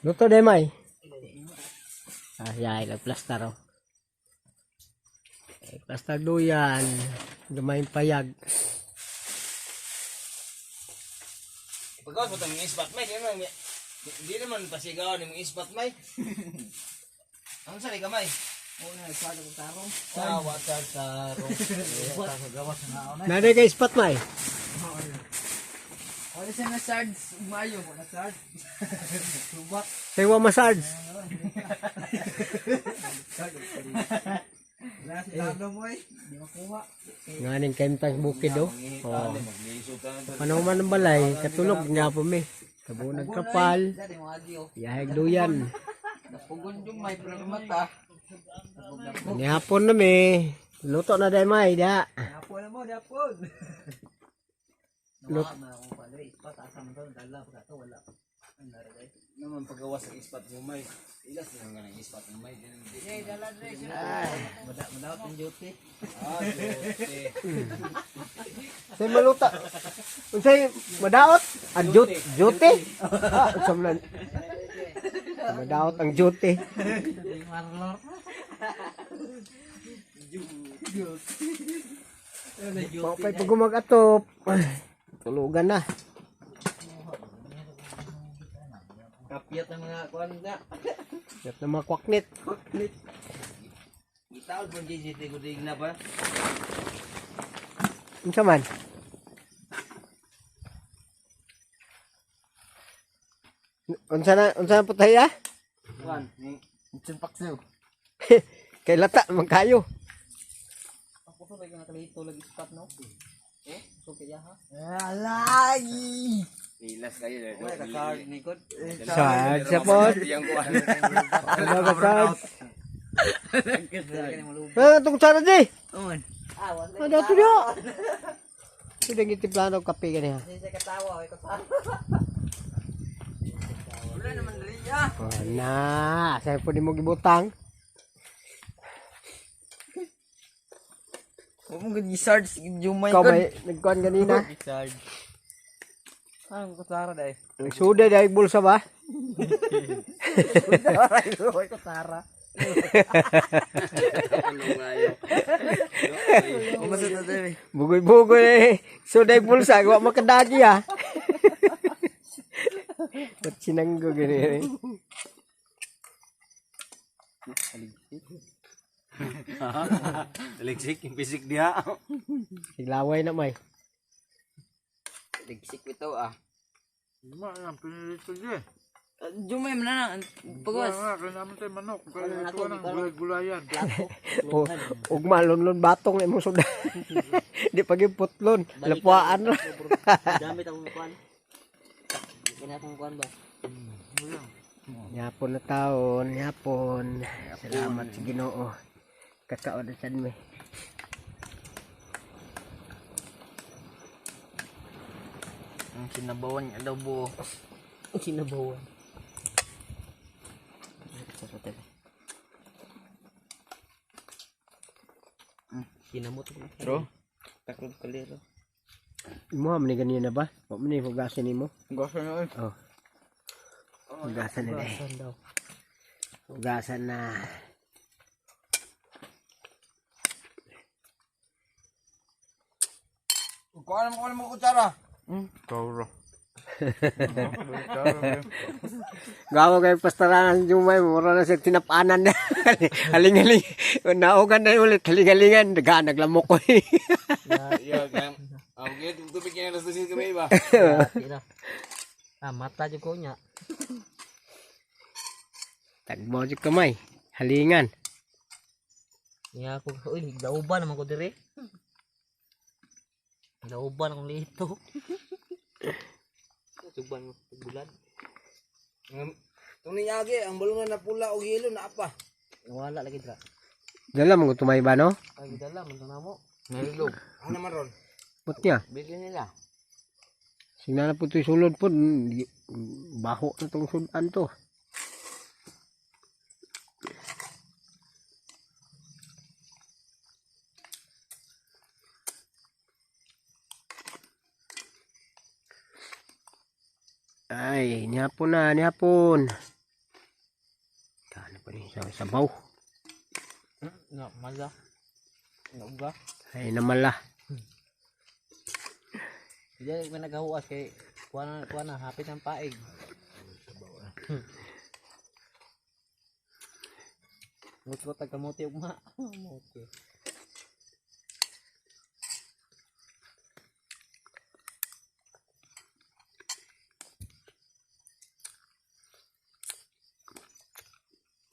Luto de may. Ah, yay, nagplastar oh. Eh, plastar duyan. Gamay payag. Pagkawas mo itong ispat may, di naman pasigaw ni mong ispat may. Ang sari kamay. Oo na, nagsaga kong tarong. Tawa sa tarong. Nanay kay ispat may. Wala siya na sards. Umayo mo na sards. Subak. Kay wa massage. Wala si Tado mo eh. Di makuha. Nganing kay tang bukid oh. Oh. Magliso ka na. Panahon man ng balay, katulog nga po mi. Kabo nagkapal, Dali mo adyo. yahig duyan. Napugon yung may pero mata. Nihapon na mi. Luto na dahil may, da. Napon na mo, napon. Lut Nawa, na akong pala. Ispat, asa man to, dala. Pagkato, wala. Ang narigay. Naman pagawas ang ispat mo may. Ilas na nga ng ispat mo may. Madaot ang duty. Ah, duty. Say maluta. Unsay madaot? Ang jut jute? Ah, unsa man? Madaot ang jute. Marlor. Mao pa'y pagumag atop. Tulugan na. Kapiyat ang mga kuan na. Yat na mga kwaknit. Itaod mo GGT ko na ba? Unsa man? Unsa na putay ah? Kuan, ni Itsin paksiw. Kay lata man kayo. Ako pa ba yung nakalito lagi ispat no? Eh? So kaya ha? Alay! ilas kayo. Wala ka card ni God. Sad sa pod. Yang kuan. Ano ka sad? Ah, tong sana di. On. Ah, wala. Ano to niya? Pwede ng timplano og kape ganiha. Hindi siya katawa, ay katawa. Wala naman dali ah. Oh, na, sa po di mo gibutang. Huwag mo gid sarge jumay Ikaw may nagkuan ganina. Sarge. Ano ko tara dai? Nagsuda dahil bulsa ba? Aray ko ko tara. Ano nga yun? Umasa ta dai. Bugoy-bugoy eh. Suda yung bulsa, gawa makadagi ah. Ba't sinanggo gani eh? Taligsik, yung pisik diha. Siglaway na may. Ligsik bitaw ah. Jumay man na pagwas. O, ugma, lunlun batong na imong suda. Di pag putlon. Lapuaan ra. Gamit akong kuan. Kina akong kuan ba? Yapon na taon, yapon. Salamat sa Ginoo. Kakaon na sad mi. Ang sinabawan niya adobo. Ang sinabawan. Kinamot ko. Bro. Taklob kalero. Imo man ni ganina ba? Wa man ni hugasan nimo. Hugasan na eh. Oh. Hugasan na dai. Hugasan daw. Hugasan na. Kuan mo kuan mo kutsara. Gawa kay pastaranan jumay, mura na siya tinapanan na. Haling-haling. Naugan na ulit, haling-halingan. Daga, naglamok ko eh. Iya, kan. Okay, tubig yan alas 12 kami ba? Ah, mata jud ko nya. Tagbo jud kamay. Halingan. Nya ako, uy, dauban naman ko dire. Dauban akong lito. Tuban mo bulan. Itong niyagi, ang balungan na pula o hilo na apa. Wala lagi dra. Dala mo tumay ba no? Ay dala man na mo. Nalilog. Ano naman ron? Put niya. Bili nila. Singna na po ito'y sulod po. Baho na itong sudan to. Ay, nihapon na, nihapon. Sa sabaw. No, mala. Nauga. Ay namala. Hindi ko naghahuas kay kuha na hapit ang paig. Ngut-ngut ang kamote ugma. Kamote.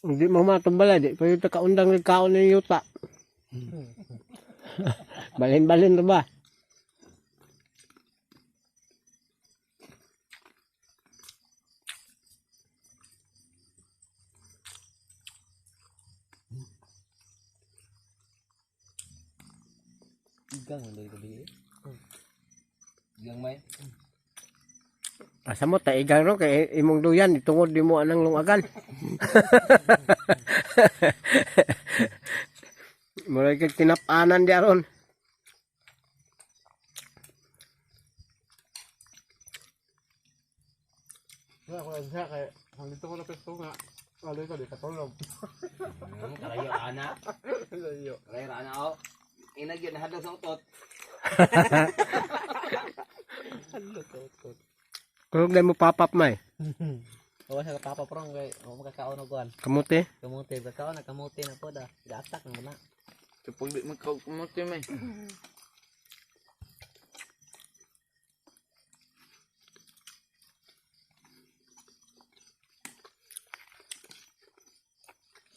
Hindi mo matumbala di pa yung kaundang kaon ng yuta. Balin-balin na ba? Igang mo gabi eh. Igang may. Asa mo taigang ro kay imong duyan tungod di mo anang lungagan. Murag kag tinap-anan di aron. Wala ko lang siya kay kung dito ko na pesto nga. Wala ko di katulog. Kalayo ana. Layo. Kalayo ana oh. Inag yun nahadlok sa utot. Kusog na mo papap may. Wa sa papa prong kay wa makakaon og kuan. Kamote. Kamote, kakaon na kamote na po da. Gatak na mo na. Kapag di magkaumuti may.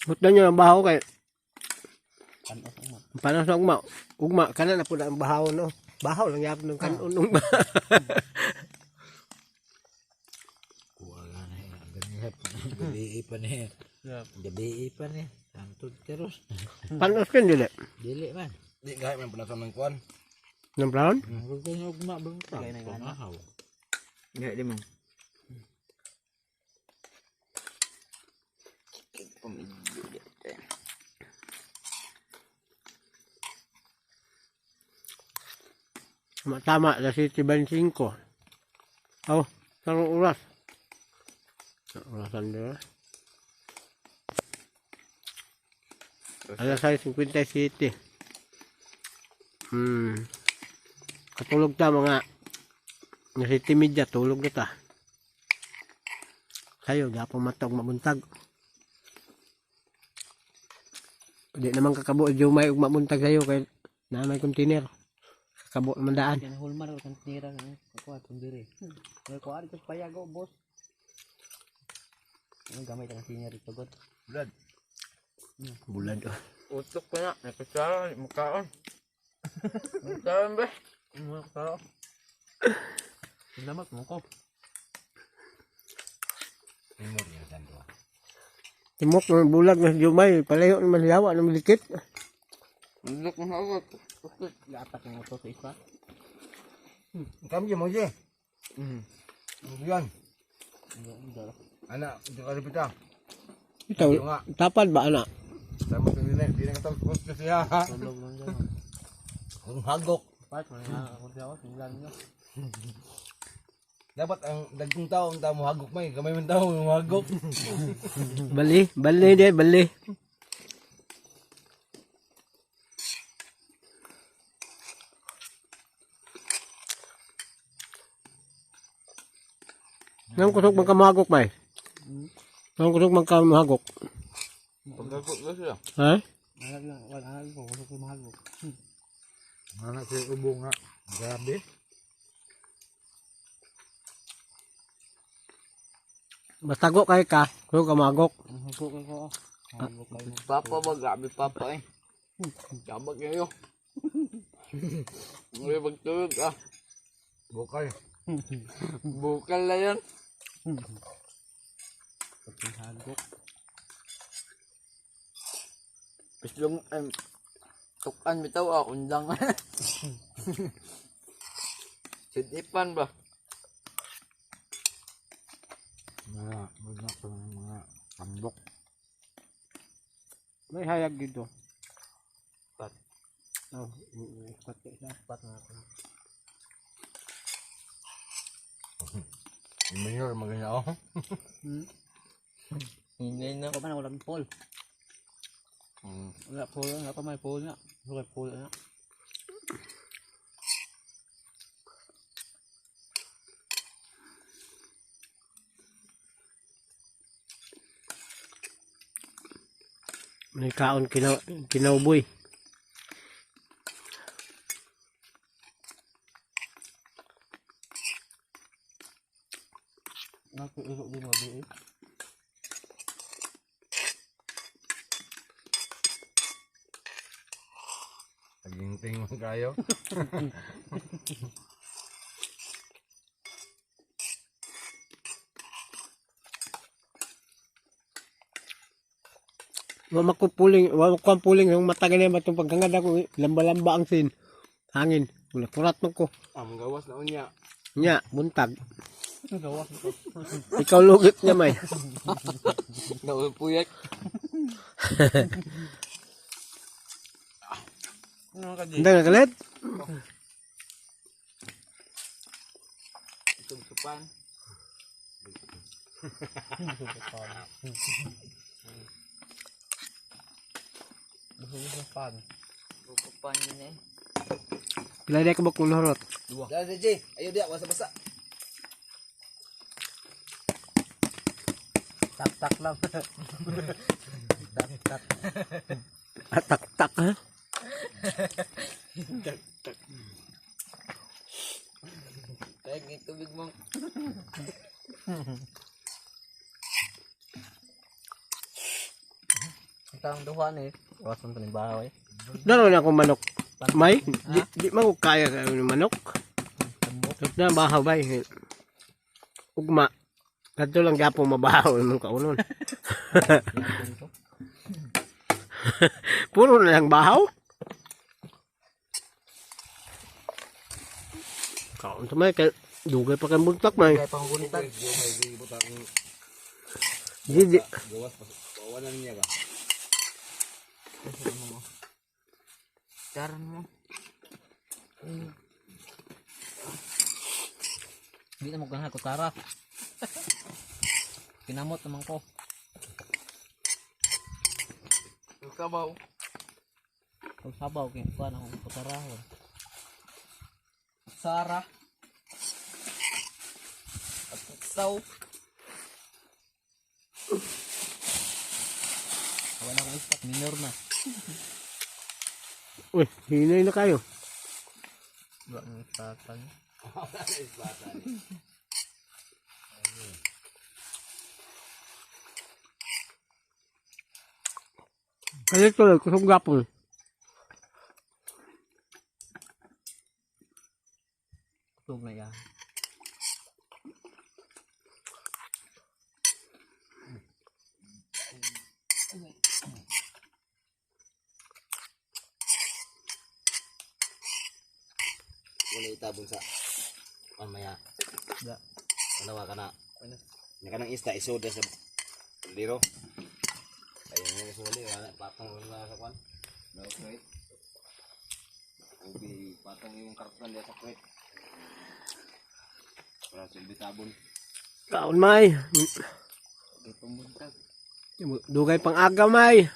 Hutdan nyo ang bahaw kay Panos ugma. paano sa ugma. Ugma kana na pud ang bahaw no. Bahaw lang yapon ng kanon ugma. Kuha na eh. Ganyan. Gabi pa ni. Gabi pa ni. Tantod teros. Panos kin dili. Dili man. Di gahit man panasan ng kuan. Ng brown? Ang gusto niyo ugma bang pa. Pangahaw. Gaya di man. Tama, tama, alas 7:25. Oh, sarong oras. Orasan nila. Alas 6:57. Katulog ta mga nasa 7:30, tulog na ta. Sayo, gapong matog mabuntag. Di naman kakabo jumay ug mabuntag sayo kay na may container. Kakabo naman daan. Yan hulmar kan tinira kan. Kuha tundiri. Kaya kuha ko payago boss. Ang gamay ang senior ito god. Bulad. Bulad oh. Utok ko na. Nakasara. Mukhaon. Mukhaon ba? Mukha. Salamat mo ko. Timok ng bulag na jumay, palayo ng malihawa ng malikit. Utok mo ako. Gatak ang utok sa isa. Kami mo je. Yan. Ana, di ka repita. Ito, tapad ba ana? Sama sa nila, di na katapos na siya. Tulog lang dyan. Ang hagok. Pat man na ako siya singlan nyo. Dapat ang dagkong tao ang tao hagok may gamay man tao ang hagok. Bali, bali di, bali. Nang kusog magkamagok may? Nang kusog magkamagok? Pagkakot na siya. Ha? Alag lang, wala alag ko gusto ko mahagok. Mana si ubo nga. Grabe. Bastago kay ka, kusog kamagok. Ang hagok ko. Hagok kayo. Papa ba? Grabe papa eh. Kabag kayo. Ngayon pagtulog ah. Bukay. Bukal na yan. Hagok. Pislong, tukan bitaw ah, undang. Sidipan ba? Mga mga mga tambok. May hayag dito. Pat. Oh, pat isa. Pat na ako. Mayor maganda oh. Hindi na. Wala na walang pool. Wala pool, wala pa may pool na. Wala pool na. May kaon kinauboy. Nakuilo din gabi eh. Naginting man kayo. Wa makupuling, wa ko ang puling yung mata ganyan matong paghangad ako lamba-lamba ang sin. Hangin. Wala kurat man ko. Ang gawas na unya. Nya, buntag. Gawas na. Ikaw lugit niya may. Naupuyat. Ano ka di? Hindi na kalit. Tugtupan. Pan. Bukupan yun eh. Pila di ka ba kung nahurot? Dala DJ, ayo dia basa-basa. Tak-tak lang. Tak-tak. Atak-tak ha? Kaya ng tubig mong. Ang taong duha ni. Iwasan pa ni bahaw eh. Dalo na akong manok. May, di man ko kaya sa manok. Tut na bahaw bay. Ugma. Kadto lang gyapon mabahaw imong kaunon. Puro na lang bahaw. Kaon sa may kay dugay pa kay buntak may. Kaya pangguntag. Di di Gawas pa. Pawanan niya ba? Karan mo. Hindi na mo ganahan ko tara. Kinamot naman ko. Kabaw. Kung sabaw kay kuan akong kutarahon. Sara. At saw. Wala akong ispat, minor na. Uy, hinay na kayo. Wala akong ispatan. Kalit tuloy kusog gapon. Kusog na yan. Wala itabon sa mamaya. Da. Wala ka na. Nya kanang isda isod sa liro. Ayun nga suli wala patong wala sa kwan. No crate. Ubi patong yung karton diya sa crate. Para sa tabon. Kaon may. Dugay pang aga may.